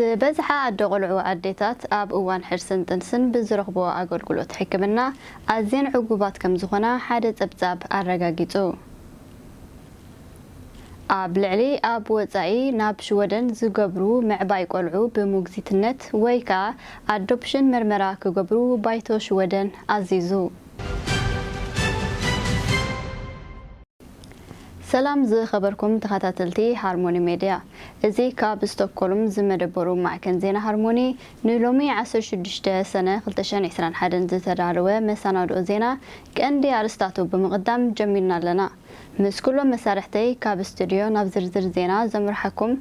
ዝበዝሓ ኣደ ቆልዑ ኣዴታት ኣብ እዋን ሕርስን ጥንስን ብዝረኽቦ ኣገልግሎት ሕክምና ኣዝየን ዕጉባት ከም ዝኾና ሓደ ጸብጻብ ኣረጋጊጹ። ኣብ ልዕሊ ኣብ ወጻኢ ናብ ሽወደን ዝገብሩ ምዕባይ ቆልዑ ብሞግዚትነት ወይ ከኣ ኣዶፕሽን መርመራ ክገብሩ ባይቶ ሽወደን ኣዚዙ። ሰላም ዝኸበርኩም ተኸታተልቲ ሃርሞኒ ሜድያ፣ እዚ ካብ ስቶክሆልም ዝመደበሩ ማዕከን ዜና ሃርሞኒ ንሎሚ ዓሰርተ ሽዱሽተ ሰነ ክልተ ሽሕን ዕስራን ሓደን ዝተዳለወ መሰናድኦ ዜና ቀንዲ ኣርእስታቱ ብምቕዳም ጀሚርና ኣለና። ምስ ኩሎም መሳርሕተይ ካብ ስቱድዮ ናብ ዝርዝር ዜና ዘምርሓኩም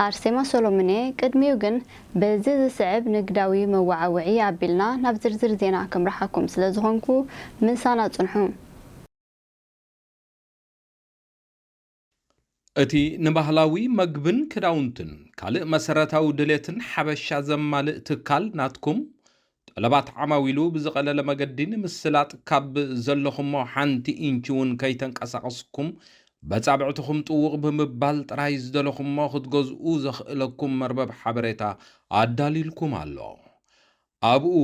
ኣርሴማ ሶሎሞን እየ። ቅድሚኡ ግን በዚ ዝስዕብ ንግዳዊ መወዓውዒ ኣቢልና ናብ ዝርዝር ዜና ከምርሓኩም ስለ ዝኾንኩ ምሳና ጽንሑ። እቲ ንባህላዊ መግብን ክዳውንትን ካልእ መሰረታዊ ድሌትን ሓበሻ ዘማልእ ትካል ናትኩም፣ ጠለባት ዓማዊሉ ብዝቐለለ መገዲ ንምስላጥ ካብ ዘለኹሞ ሓንቲ ኢንቺ እውን ከይተንቀሳቐስኩም በጻብዕትኹም ጥውቕ ብምባል ጥራይ ዝደለኹሞ ክትገዝኡ ዘኽእለኩም መርበብ ሓበሬታ ኣዳልዩልኩም ኣሎ። ኣብኡ፣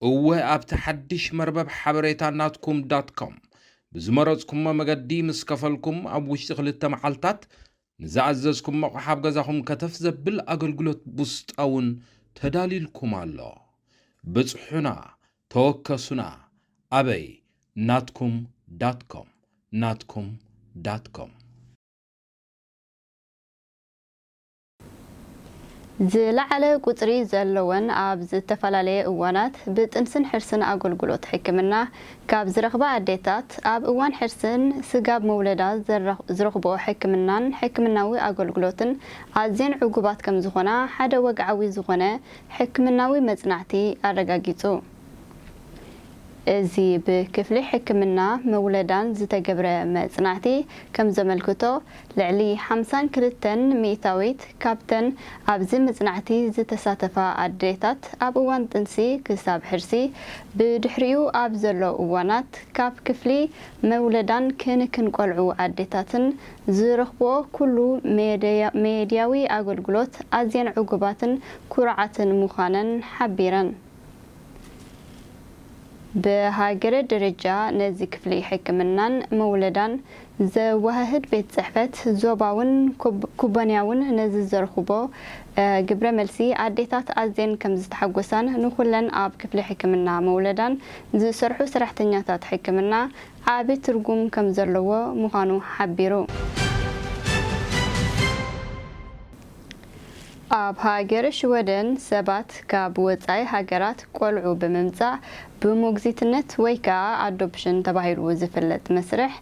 እወ፣ ኣብቲ ሓድሽ መርበብ ሓበሬታ ናትኩም ዳት ኮም ብዝመረጽኩሞ መገዲ ምስ ከፈልኩም፣ ኣብ ውሽጢ ክልተ መዓልታት ንዝኣዘዝኩሞ ኣቕሓ ኣብ ገዛኹም ከተፍ ዘብል ኣገልግሎት ቡስጣ እውን ተዳልዩልኩም ኣሎ። ብጽሑና፣ ተወከሱና። ኣበይ? ናትኩም ዳት ኮም፣ ናትኩም ዳት ኮም። ዝለዓለ ቁጽሪ ዘለወን ኣብ ዝተፈላለየ እዋናት ብጥንስን ሕርስን ኣገልግሎት ሕክምና ካብ ዝረኽባ ኣዴታት፣ ኣብ እዋን ሕርስን ስጋብ መውለዳ ዘረ-፣ ዝረኽብኦ ሕክምናን ሕክምናዊ ኣገልግሎትን ኣዝየን ዕጉባት ከም ዝኾና ሓደ ወግዓዊ ዝኾነ ሕክምናዊ መጽናዕቲ ኣረጋጊጹ። እዚ ብክፍሊ ሕክምና መውለዳን ዝተገብረ መጽናዕቲ ከም ዘመልክቶ፣ ልዕሊ ሓምሳን ክልተን ሚእታዊት ካብተን ኣብዚ መጽናዕቲ ዝተሳተፋ ኣዴታት፣ ኣብ እዋን ጥንሲ ክሳብ ሕርሲ፣ ብድሕሪኡ ኣብ ዘሎ እዋናት፣ ካብ ክፍሊ መውለዳን ክንክን ቆልዑ ኣዴታትን ዝረኽብኦ ኩሉ ሜድያ-፣ ሜድያዊ ኣገልግሎት ኣዝየን ዕጉባትን ኩሩዓትን ምዃነን ሓቢረን። ብሃገረ ደረጃ ነዚ ክፍሊ ሕክምናን መውለዳን ዘወሃህድ ቤት ጽሕፈት ዞባውን ኩብ-፣ ኩባንያውን ነዚ ዘርኽቦ፣ እ፣ ግብረ መልሲ ኣዴታት ኣዝየን ከም ዝተሓጎሳን ንኹለን ኣብ ክፍሊ ሕክምና መውለዳን ዝሰርሑ ሰራሕተኛታት ሕክምና ዓቢ ትርጉም ከም ዘለዎ ምዃኑ ሓቢሩ። ኣብ ሃገረ ሽወደን ሰባት ካብ ወጻኢ ሃገራት ቆልዑ ብምምጻእ ብሞግዚትነት ወይ ከኣ ኣዶፕሽን ተባሂሉ ዝፍለጥ መስርሕ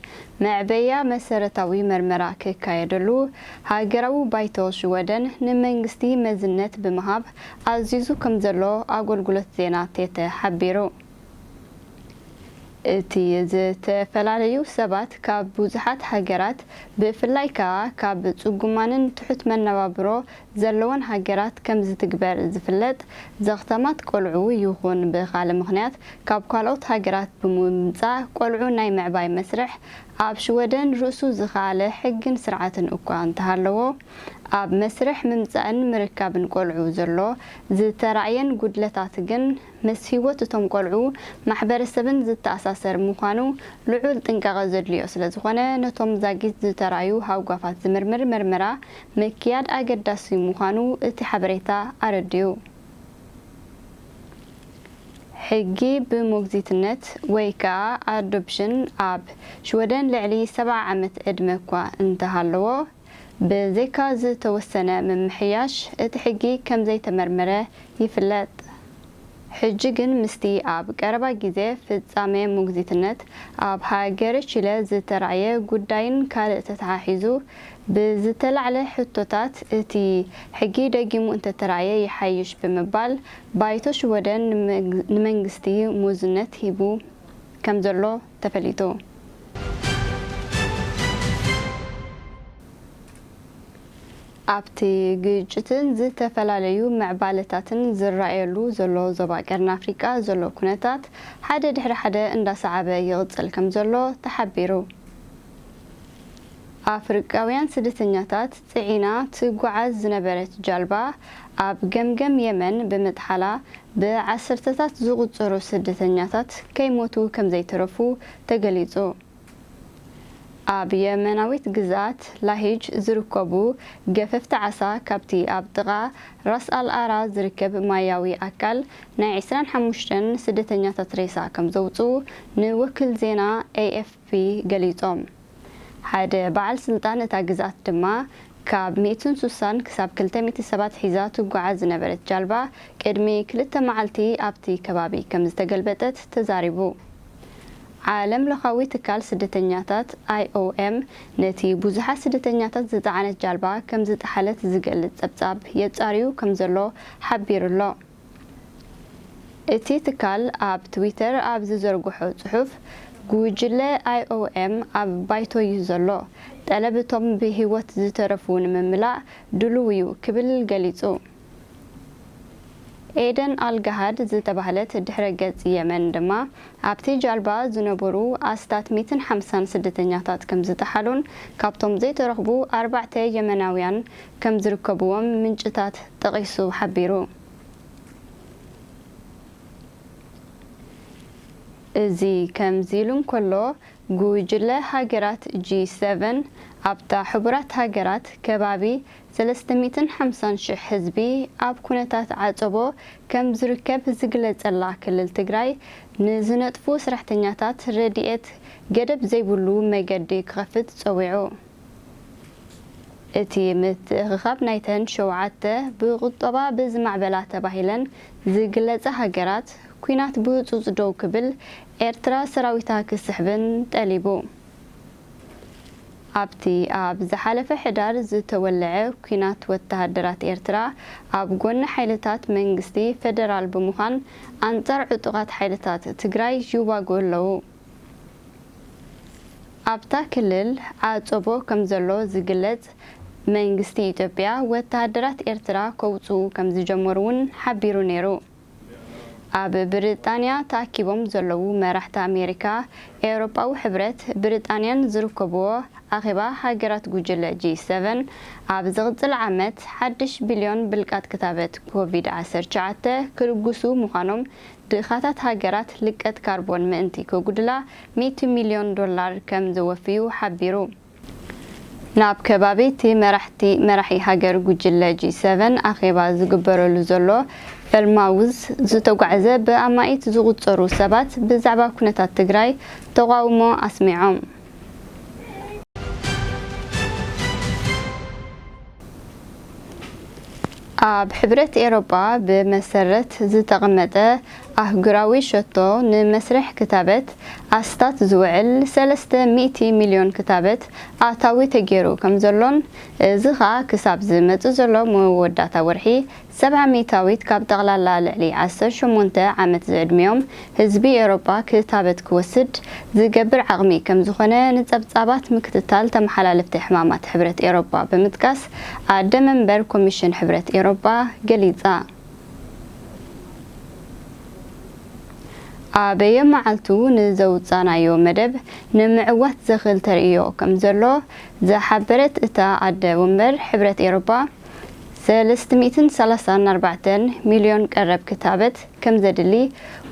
መዕበያ መሰረታዊ መርመራ ክካየደሉ ሃገራዊ ባይቶ ሽወደን ንመንግስቲ መዝነት ብምሃብ ኣዚዙ ከም ዘሎ ኣገልግሎት ዜና ቴተ ሓቢሩ። እቲ ዝተፈላለዩ ሰባት ካብ ብዙሓት ሃገራት፣ ብፍላይ ከኣ ካብ ጽጉማንን ትሑት መነባብሮ ዘለወን ሃገራት ከም ዝትግበር ዝፍለጥ፣ ዘኽተማት ቆልዑ ይኹን ብኻልእ ምኽንያት ካብ ካልኦት ሃገራት ብምምጻእ ቆልዑ ናይ ምዕባይ መስርሕ፣ ኣብ ሽወደን ርእሱ ዝኸኣለ ሕግን ስርዓትን እኳ እንተሃለዎ፣ ኣብ መስርሕ ምምጻእን ምርካብን ቆልዑ ዘሎ ዝተራእየን ጉድለታት ግን፣ ምስ ህይወት እቶም ቆልዑ ማሕበረሰብን ዝተኣሳሰር ምዃኑ ልዑል ጥንቃቐ ዘድልዮ ስለ ዝኾነ፣ ነቶም ዛጊት ዝተራእዩ ሃጓፋት ዝምርምር መርመራ ምክያድ ኣገዳሲ ምዃኑ እቲ ሓበሬታ ኣረድዩ። ሕጊ ብሞግዚትነት ወይ ከኣ ኣዶፕሽን ኣብ ሽወደን ልዕሊ ሰብዓ ዓመት ዕድመ እኳ እንተሃለዎ፣ ብዘይካ ዝተወሰነ ምምሕያሽ፣ እቲ ሕጊ ከም ዘይተመርመረ ይፍለጥ። ሕጂ ግን ምስቲ ኣብ ቀረባ ግዜ ፍጻሜ ሞግዚትነት ኣብ ሃገረ ቺለ ዝተራእየ ጉዳይን ካልእ ተተሓሒዙ ብዝተላዕለ ሕቶታት፣ እቲ ሕጊ ደጊሙ እንተተራእየ ይሓይሽ ብምባል፣ ባይቶ ሽወደን ንመንግ-፣ ንመንግስቲ ሙዝነት ሂቡ ከም ዘሎ ተፈሊጡ። ኣብቲ ግጭትን ዝተፈላለዩ ምዕባለታትን ዝረኣየሉ ዘሎ ዞባ ቀርኒ ኣፍሪቃ ዘሎ ኩነታት ሓደ ድሕሪ ሓደ እንዳሰዓበ ይቕጽል ከም ዘሎ ተሓቢሩ። ኣፍሪቃውያን ስደተኛታት ጽዒና ትጓዓዝ ዝነበረት ጃልባ ኣብ ገምገም የመን ብምጥሓላ ብዓሰርተታት ዝቑጸሩ ስደተኛታት ከይሞቱ ከምዘይተረፉ ተገሊጹ። ኣብ የመናዊት ግዝኣት ላሂጅ ዝርከቡ ገፈፍቲ ዓሳ ካብቲ ኣብ ጥቓ ራስ ኣል ኣራ ዝርከብ ማያዊ ኣካል ናይ ዕስራን ሓሙሽተን ስደተኛታት ሬሳ ከምዘውጽኡ ንወኪል ዜና ኤ ኤፍ ፒ ገሊጾም። ሓደ በዓል ስልጣን እታ ግዝኣት ድማ ካብ ሚእትን ሱሳን ክሳብ ክልተ ሚእቲ ሰባት ሒዛ ትጓዓዝ ዝነበረት ጃልባ ቅድሚ ክልተ መዓልቲ ኣብቲ ከባቢ ከም ዝተገልበጠት ተዛሪቡ። ዓለም ለኻዊ ትካል ስደተኛታት ኣይ ኦ ኤም ነቲ ብዙሓት ስደተኛታት ዝጸዓነት ጃልባ ከም ዝጠሓለት ዝገልጽ ጸብጻብ የጻርዩ ከም ዘሎ ሓቢሩ ኣሎ። እቲ ትካል ኣብ ትዊተር ኣብ ዝዘርግሖ ጽሑፍ፣ ጉጅለ ኣይ ኦ ኤም ኣብ ባይቶ እዩ ዘሎ፣ ጠለብ እቶም ብህይወት ዝተረፉ ንምምላእ ድሉው እዩ ክብል ገሊጹ። ኤደን ኣልጋሃድ ዝተባህለት ድሕረ ገጽ የመን ድማ ኣብቲ ጃልባ ዝነበሩ ኣስታት ሚእትን ሓምሳን ስደተኛታት ከም ዝጠሓሉን ካብቶም ዘይተረኽቡ ኣርባዕተ የመናውያን ከም ዝርከብዎም ምንጭታት ጠቒሱ ሓቢሩ። እዚ ከምዚ ኢሉ እንከሎ፣ ጉጅለ ሃገራት ጂ ሰቨን ኣብታ ሕቡራት ሃገራት ከባቢ ሰለስተ ሚእትን ሓምሳን ሽሕ ህዝቢ ኣብ ኩነታት ዓጸቦ ከም ዝርከብ ዝግለጸላ ክልል ትግራይ ንዝነጥፉ ሰራሕተኛታት ረድኤት ገደብ ዘይብሉ መገዲ ክኸፍት ጸዊዑ። እቲ ምትእኽኻብ ናይተን ሸውዓተ ብቁጠባ ብዝማዕበላ ተባሂለን ዝግለጻ ሃገራት፣ ኲናት ብህጹጽ ደው ክብል ኤርትራ ሰራዊታ ክስሕብን ጠሊቡ። ኣብቲ ኣብ ዝሓለፈ ሕዳር ዝተወለዐ ኲናት፣ ወተሃደራት ኤርትራ ኣብ ጎኒ ሓይልታት መንግስቲ ፈደራል ብምዃን ኣንጻር ዕጡቓት ሓይልታት ትግራይ ይዋግኡ ኣለዉ። ኣብታ ክልል ዓጸቦ ከም ዘሎ ዝግለጽ መንግስቲ ኢትዮጵያ ወተሃደራት ኤርትራ ከውጽኡ ከም ዝጀመሩ እውን ሓቢሩ ነይሩ። ኣብ ብሪጣንያ ተኣኪቦም ዘለዉ መራሕቲ ኣሜሪካ፣ ኤውሮጳዊ ሕብረት፣ ብሪጣንያን ዝርከብዎ ኣኼባ ሃገራት ጉጅለ ጂ ሰቨን ኣብ ዝቕጽል ዓመት ሓድሽ ቢልዮን ብልቃጥ ክታበት ኮቪድ ዓሰርተ ትሽዓተ ክልግሱ ምዃኖም ድኻታት ሃገራት ልቀት ካርቦን ምእንቲ ከጉድላ ሚእቲ ሚልዮን ዶላር ከም ዘወፍዩ ሓቢሩ። ናብ ከባቢ እቲ መራሕቲ መራሒ ሃገር ጉጅለ ጂ ሰቨን ኣኼባ ዝግበረሉ ዘሎ ፈልማውዝ ዝተጓዕዘ ብኣማኢት ዝቑጸሩ ሰባት ብዛዕባ ኩነታት ትግራይ ተቓውሞ ኣስሚዖም። ኣብ ሕብረት ኤውሮጳ ብመሰረት ዝተቐመጠ ኣህጉራዊ ሸቶ ንመስርሕ ክታበት ኣስታት ዝውዕል ሰለስተ ሚእቲ ሚልዮን ክታበት ኣታዊ ተገይሩ ከም ዘሎን፣ እዚ ኸኣ ክሳብ ዝመጽእ ዘሎ መወዳእታ ወርሒ ሰብዓ ሚእታዊት ካብ ጠቕላላ ልዕሊ ዓሰርተ ሸሞንተ ዓመት ዝዕድሚኦም ህዝቢ ኤውሮጳ ክታበት ክወስድ ዝገብር ዓቕሚ ከም ዝኾነ ንጸብጻባት ምክትታል ተመሓላለፍቲ ሕማማት ሕብረት ኤውሮጳ ብምጥቃስ፣ ኣደ መንበር ኮሚሽን ሕብረት ኤውሮጳ ገሊጻ። ኣበየ መዓልቱ ንዘውጻናዮ መደብ ንምዕዋት ዘኽእል ተርእዮ ከም ዘሎ ዝሓበረት እታ ኣደ ወንበር ሕብረት ኤውሮጳ፣ ሰለስተ ሚእትን ሰላሳን ኣርባዕተን ሚልዮን ቀረብ ክታበት ከም ዘድሊ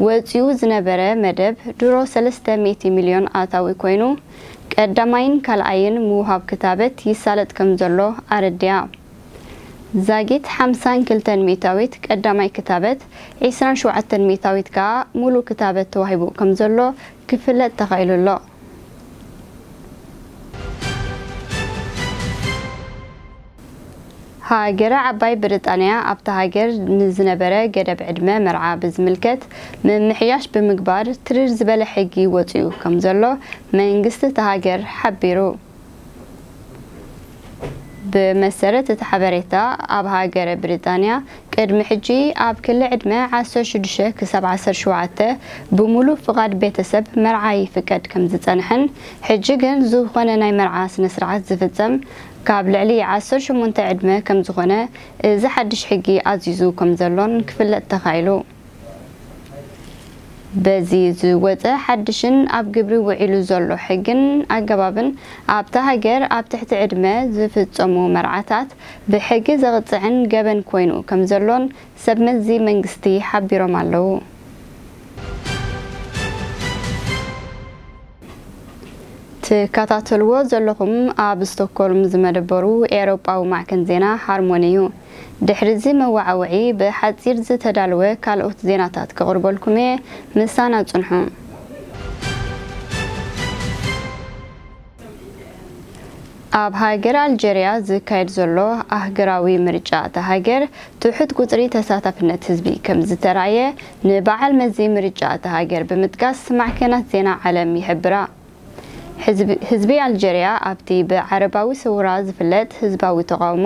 ወጺኡ ዝነበረ መደብ ድሮ ሰለስተ ሚእቲ ሚልዮን ኣታዊ ኮይኑ፣ ቀዳማይን ካልኣይን ምውሃብ ክታበት ይሳለጥ ከም ዘሎ ኣረዲኣ። ዛጊት ሓምሳን ክልተን ሚእታዊት ቀዳማይ ክታበት፣ ዒስራን ሸውዓተን ሚእታዊት ከኣ ሙሉእ ክታበት ተዋሂቡ ከም ዘሎ ክፍለጥ ተኻኢሉ ኣሎ። ሃገረ ዓባይ ብሪጣንያ ኣብታ ሃገር ንዝነበረ ገደብ ዕድመ መርዓ ብዝምልከት ምምሕያሽ ብምግባር ትርር ዝበለ ሕጊ ወጺኡ ከም ዘሎ መንግስቲ እታ ሃገር ሓቢሩ። ብመሰረት እቲ ሓበሬታ፣ ኣብ ሃገረ ብሪጣንያ ቅድሚ ሕጂ ኣብ ክሊ ዕድመ ዓሰርተ ሽዱሽተ ክሳብ ዓሰርተ ሸውዓተ ብሙሉእ ፍቓድ ቤተሰብ መርዓ ይፍቀድ ከም ዝጸንሐን፣ ሕጂ ግን ዝኾነ ናይ መርዓ ስነ ስርዓት ዝፍጸም ካብ ልዕሊ ዓሰርተ ሸሞንተ ዕድመ ከም ዝኾነ እዚ ሓድሽ ሕጊ ኣዚዙ ከም ዘሎን ክፍለጥ ተኻኢሉ። በዚ ዝወጸ ሓድሽን ኣብ ግብሪ ውዒሉ ዘሎ ሕግን ኣገባብን፣ ኣብታ ሃገር ኣብ ትሕቲ ዕድመ ዝፍጸሙ መርዓታት ብሕጊ ዘቕጽዕን ገበን ኮይኑ ከም ዘሎን ሰብ መዚ መንግስቲ ሓቢሮም ኣለዉ። ትከታተልዎ ዘለኹም ኣብ ስቶክሆልም ዝመደበሩ ኤውሮጳዊ ማዕከን ዜና ሃርሞኒ እዩ። ድሕሪ እዚ መወዓውዒ ብሓጺር ዝተዳለወ ካልኦት ዜናታት ከቕርበልኩም እየ። ምሳና ጽንሑ። ኣብ ሃገር ኣልጀርያ ዝካየድ ዘሎ ኣህገራዊ ምርጫ እታ ሃገር ትሑት ቁጽሪ ተሳታፍነት ህዝቢ ከም ዝተራእየ ንበዓል መዚ ምርጫ እታ ሃገር ብምጥቃስ ማዕከናት ዜና ዓለም ይሕብራ። ህዝቢ፣ ህዝቢ ኣልጀርያ ኣብቲ ብዓረባዊ ሰውራ ዝፍለጥ ህዝባዊ ተቓውሞ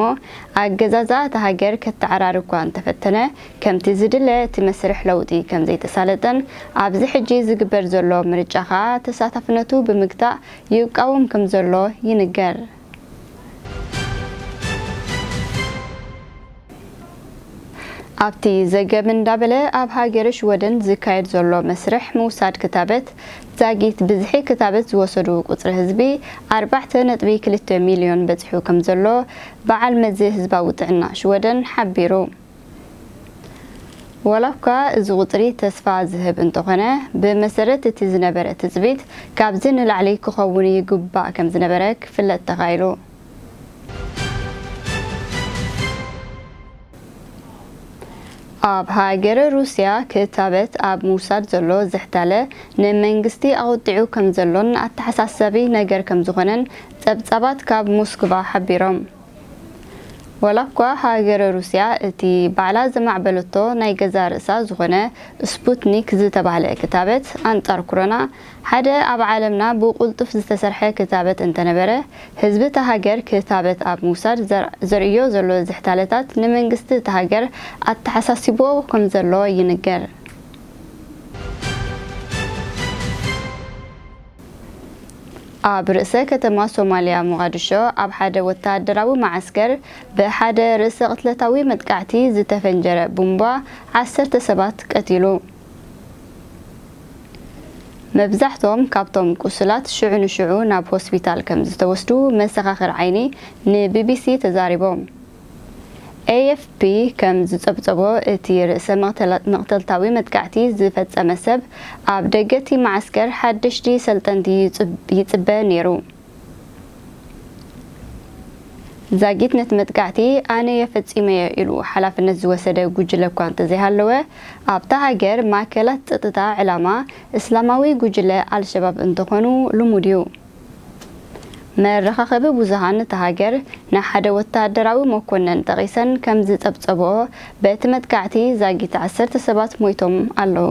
ኣገዛዝኣ እታ ሃገር ከተዓራሪ እኳ እንተፈተነ፣ ከምቲ ዝድለ እቲ መስርሕ ለውጢ ከም ዘይተሳለጠን ኣብዚ ሕጂ ዝግበር ዘሎ ምርጫ ኸኣ ተሳታፍነቱ ብምግታእ ይቃወም ከም ዘሎ ይንገር። ኣብቲ ዘገብ እንዳበለ፣ ኣብ ሃገረ ሽወደን ዝካየድ ዘሎ መስርሕ ምውሳድ ክታበት ዛጊት ብዝሒ ክታበት ዝወሰዱ ቁጽሪ ህዝቢ ኣርባዕተ ነጥቢ ክልተ ሚልዮን በጺሑ ከም ዘሎ በዓል መዚ ህዝባዊ ጥዕና ሽወደን ሓቢሩ። ዋላ እኳ እዚ ቁጽሪ ተስፋ ዝህብ እንተኾነ፣ ብመሰረት እቲ ዝነበረ ትጽቢት ካብዚ ንላዕሊ ክኸውን ይግባእ ከም ዝነበረ ክፍለጥ ተኻኢሉ። ኣብ ሃገረ ሩስያ ክታበት ኣብ ምውሳድ ዘሎ ዝሕታለ ንመንግስቲ ኣቑጢዑ ከም ዘሎን ኣተሓሳሳቢ ነገር ከም ዝኾነን ጸብጻባት ካብ ሞስክቫ ሓቢሮም። ዋላ እኳ ሃገረ ሩስያ እቲ ባዕላ ዘማዕበለቶ ናይ ገዛእ ርእሳ ዝኾነ ስፑትኒክ ዝተባህለ ክታበት ኣንጻር ኮሮና ሓደ ኣብ ዓለምና ብቕልጡፍ ዝተሰርሐ ክታበት እንተነበረ፣ ህዝቢ እታ ሃገር ክታበት ኣብ ምውሳድ ዘር-፣ ዘርእዮ ዘሎ ዝሕታለታት ንመንግስቲ እታ ሃገር ኣተሓሳሲብዎ ከም ዘሎ ይንገር። ኣብ ርእሰ ከተማ ሶማልያ ሞቓድሾ ኣብ ሓደ ወተሃደራዊ መዓስከር ብሓደ ርእሰ ቅትለታዊ መጥቃዕቲ ዝተፈንጀረ ቡምባ ዓሰርተ ሰባት ቀቲሉ። መብዛሕቶም ካብቶም ቁሱላት ሽዑ ንሽዑ ናብ ሆስፒታል ከም ዝተወስዱ መሰኻኽር ዓይኒ ንቢቢሲ ተዛሪቦም። ኤኤፍፒ ከም ዝጸብጸቦ፣ እቲ ርእሰ መቕተላ-፣ መቕተልታዊ መጥቃዕቲ ዝፈጸመ ሰብ ኣብ ደገ እቲ መዓስከር ሓደሽቲ ሰልጠንቲ ይጽብ-፣ ይጽበ ነይሩ። ዛጊት ነቲ መጥቃዕቲ ኣነ እየ ፈጺመዮ ኢሉ ሓላፍነት ዝወሰደ ጉጅለ እኳ እንተዘይሃለወ፣ ኣብታ ሃገር ማእከላት ጸጥታ ዕላማ እስላማዊ ጉጅለ ኣልሸባብ እንተኾኑ ልሙድ እዩ። መራኸቢ ብዙሃን እታ ሃገር ንሓደ ወተሃደራዊ መኮነን ጠቒሰን ከም ዝጸብጸብኦ፣ በቲ መጥቃዕቲ ዛጊት ዓሰርተ ሰባት ሞይቶም ኣለዉ።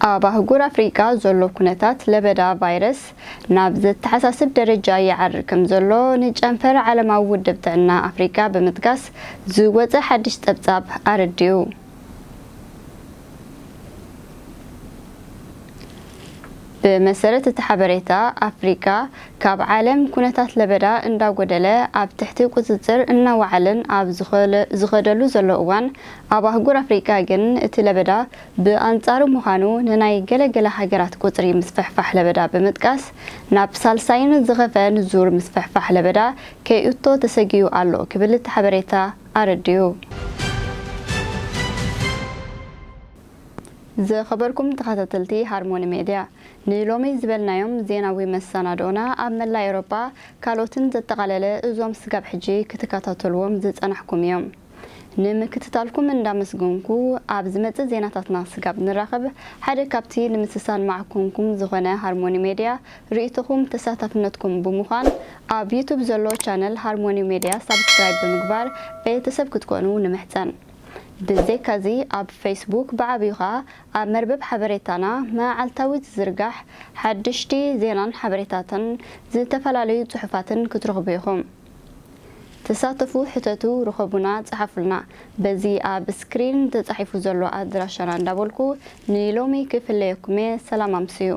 ኣብ ኣህጉር ኣፍሪቃ ዘሎ ኩነታት ለበዳ ቫይረስ ናብ ዘተሓሳስብ ደረጃ ይዓርግ ከም ዘሎ ንጨንፈር ዓለማዊ ውድብ ጥዕና ኣፍሪቃ ብምጥቃስ ዝወጸ ሓድሽ ጸብጻብ ኣረዲኡ። ብመሰረት እቲ ሓበሬታ፣ ኣፍሪቃ ካብ ዓለም ኩነታት ለበዳ እንዳጎደለ ኣብ ትሕቲ ቁጽጽር እናወዓለን ኣብ ዝኸለ-፣ ዝኸደሉ ዘሎ እዋን፣ ኣብ ኣህጉር ኣፍሪቃ ግን እቲ ለበዳ ብኣንጻሩ ምዃኑ ንናይ ገለገለ ሃገራት ቁጽሪ ምስፍሕፋሕ ለበዳ ብምጥቃስ፣ ናብ ሳልሳይን ዝኸፈን ዙር ምስፍሕፋሕ ለበዳ ከይእቶ ተሰጊኡ ኣሎ ክብል እቲ ሓበሬታ ኣረዲኡ። ዝኸበርኩም ተኸታተልቲ ሃርሞኒ ሜድያ፣ ንሎሚ ዝበልናዮም ዜናዊ መሰናድኦና ኣብ መላእ ኤውሮጳ ካልኦትን ዘጠቓለለ እዞም ስጋብ ሕጂ ክትከታተልዎም ዝጸናሕኩም እዮም። ንምክትታልኩም እንዳመስገንኩ፣ ኣብ ዝመጽእ ዜናታትና ስጋብ ንራኸብ፣ ሓደ ካብቲ ንምስሳን ማዕኮንኩም ዝኾነ ሃርሞኒ ሜድያ ርእይቶኹም ተሳታፍነትኩም ብምዃን፣ ኣብ ዩቱብ ዘሎ ቻነል ሃርሞኒ ሜድያ ሳብስክራይብ ብምግባር ቤተሰብ ክትኮኑ ንምሕጸን። ብዘይካዚ፣ ኣብ ፌስቡክ ብዓብዩ ኸኣ ኣብ መርበብ ሓበሬታና መዓልታዊ ዝዝርጋሕ ሓድሽቲ ዜናን ሓበሬታትን ዝተፈላለዩ ጽሑፋትን ክትረኽቡ ኢኹም። ተሳተፉ፣ ሕተቱ፣ ርኸቡና፣ ጸሓፉልና። በዚ ኣብ ስክሪን ተጻሒፉ ዘሎ ኣድራሻና እንዳበልኩ ንሎሚ ክፍለየኩም እየ። ሰላም ኣምስዩ።